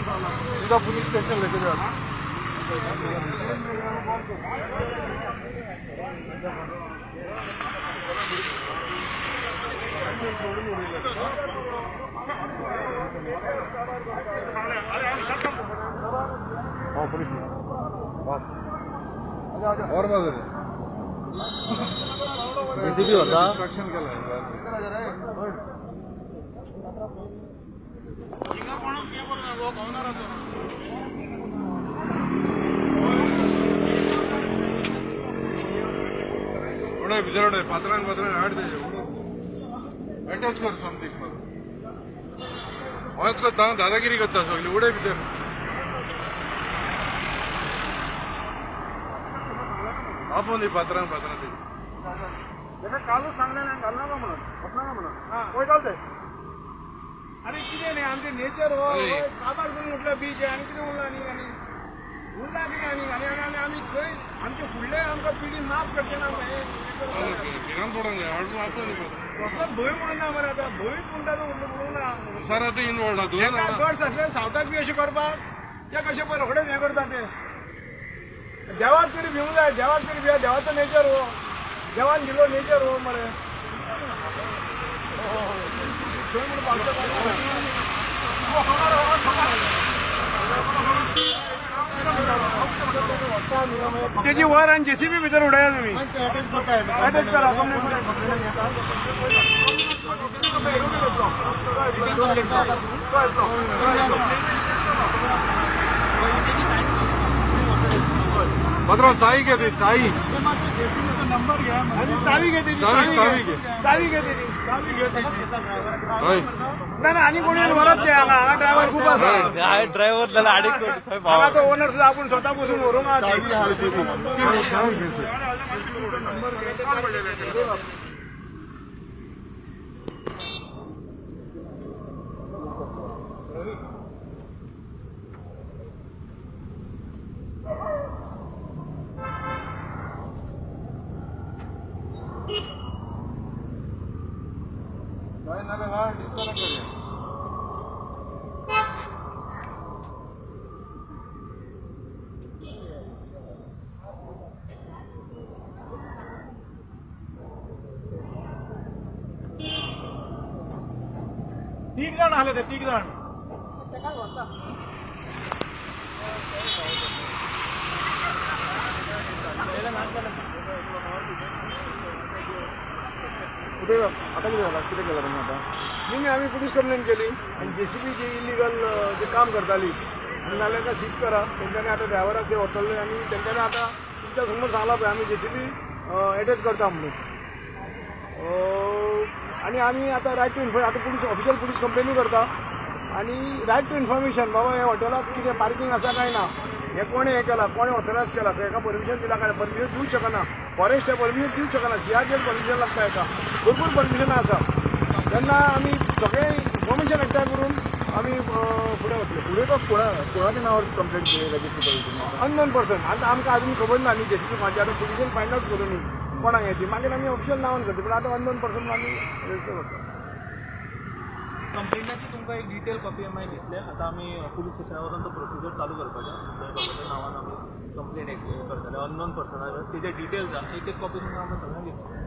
तुझा police station लगेच. और मदत जेसीबी होता. डिस्ट्रक्शन केलं. उडय भितर, उडय पात्रान पात्रान हाड तेजे. अटॅच कर समथींग. होच करता, दादागिरी करता सगळी. उडय भितर. आपोवन दी पात्रान पात्रान तेजे. तेका कालूच सांगलें ना, घालनाका म्हणून, वचनाका म्हणून वयताले ते. अरे कितें न्ही, आमचें नेचर हो काबार करून उठला बीच. आनी कितें उरला न्ही? आनी उरला कितें? आनी आनी आनी आमी थंय आमचे फुडले आमकां पिढी माफ करचे ना हें. भिरांत पडोंक जाय, हाडून आपोवन दी पात्रान. कसलोच भंय म्हणून ना मरे. आतां भंयूच म्हणटा तो उरलो म्हणून ना. संवसारांत इनवॉल्ड आहा तुवें. एका गट्स आसले सावथाक बी अशें करपाक, ते कशे पळय रोखडेच हें करता ते. देवाक तरी भिवंक जाय, देवाक तरी भिया. देवाचो नेचर हो, देवान दिलो नेचर हो मरे. थंय म्हणून पावचें. तेजी वर आनी जेसीबी भितर उडया तुमी. अटॅच करा. पात्रान, चावी घे, ती चावी. आनी चावी घे तेजी. चावी, चावी घे. चावी घे तेजी. हय. ना ना, आनी कोणी व्हरत ते. हांगा हांगा ड्रायव्हर खूब आसा. ड्रायव्हर जाल्यार आडीक कोटी. हांगा तो ओनर सुद्दां आपूण स्वता बसून व्हरूंक आहा ती. चावी घे. काय नाल्यार डिस्कनेक्ट करूया. तीग जाण आले ते, तीग जाण. कुठे आता कितें जाला, कितें केलां तुमी आतां? न्ही, आमी पुलीस कंप्लेन केली आनी जेसीबी जी इलिगल जे काम करताली आनी नाल्यार तांकां सीज करा. तेंच्यांनी आतां ड्रायव्हराक ते व्हरतले आनी तेंच्यांनी आतां तुमच्या समोर सांगलां पळय, आमी जेसीबी एटॅच करता म्हणून. आनी आमी आतां रायट टू इन्फॉर्मेशन, आतां पुलीस ऑफिशियल पुलीस कंप्लेनूय करता आनी रायट टू इन्फॉर्मेशन, बाबा हे हॉटेलाक कितें पार्किंग आसा काय ना, हें कोणें हें केलां, कोणें ऑथरायज केलां, हेका परमिशन दिलां काय? परमिशन दिवंक शकना फॉरेस्ट, परमिशन दिवंक शकना. सीआरझेड परमिशन लागता हेका, भरपूर परमिशनां आसा. तेन्ना आमी सगळें इन्फॉर्मेशन एकठांय करून आमी फुडें वतले. फुडें तो कोणाच्या नांवार कंप्लेंट रजिस्टर केली तुमी? Unknown person. आतां आमकां अजून खबर ना न्ही जेसीबी कोणाची. आतां पुलिसान फायंड आवट करूं न्ही कोणाक हें ती, मागीर आमी ऑफिशियल नांवान करता, पूण आतां अननोन पर्सन आमी रजिस्टर करता. कंप्लेंटाची तुमकां एक डिटेल कॉपी आमी दितले. आतां आमी पुलीस स्टेशना वचून तो प्रोसिजर चालू करपाचें. बाबाच्या नांवान आमी कंप्लेन एक करतले अननोन पर्सना. तेजे डिटेल्स आहा, एक एक कॉपी तुमकां आमी सगळ्यांक दितले.